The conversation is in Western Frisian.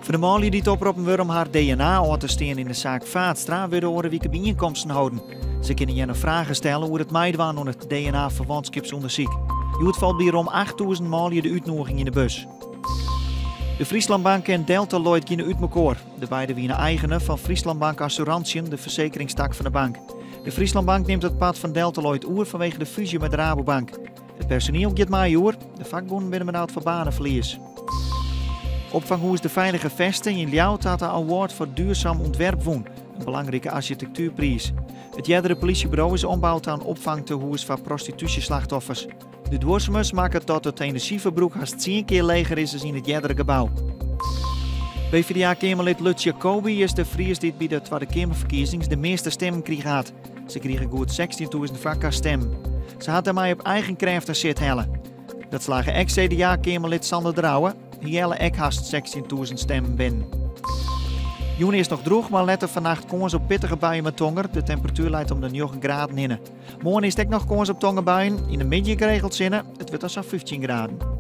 Foar de manlju dy't oproppen wurde om har DNA ôf te stean yn de saak Vaatstra wurde oare wike byienkomsten holden. Se kinne jin noch fragen stelle oer it meidwaan oan it DNA-ferwantskipsûndersyk. Hjoed falt by rom 8000 manlju de útnoeging yn de bus. De Friesland Bank en Delta Lloyd giene út mekoar. De beide wiene eigener fan Friesland Bank Assurantiën, de fersekeringstak fan de bank. De Friesland Bank nimt it part fan Delta Lloyd oer fanwege de fúzje mei de Rabobank. It personiel giet mei oer. De fakbûnen binne benaud foar baneferlies. Opfanghûs De Veilige Veste yn Ljouwert hat de award foar duurzaam ontwerp wûn, in belangrike arsjitektuerpriis. It eardere polysjeburo is omboud ta in opfangtehûs foar prostitúsjeslachtoffers. De duorsumens makket dat it enerzjyferbrûk hast tsien kear leger is as yn it eardere gebou. PvdA-keamerlid Lutz Jacobi is de Fries dy't by de Twadde Keamerferkiezings de measte stimmen krige hat. Se krige goed 16.000 foarkarstimmen. Se hat dêrmei op eigen krêft in sit helle. Dat slagge ek CDA-keamerlid Sander Drouwe. Hy helle ek hast 16.000 stimmen binnen. Jûn is noch drûch, mar letter fannacht kâns op pittige buien mei tonger. De temperatuer leit om de 9 graden hinne. Moarn is ek noch kâns op tongerbuien. Yn de middei geregeld sinne. It wurdt dan sa'n 15 graden.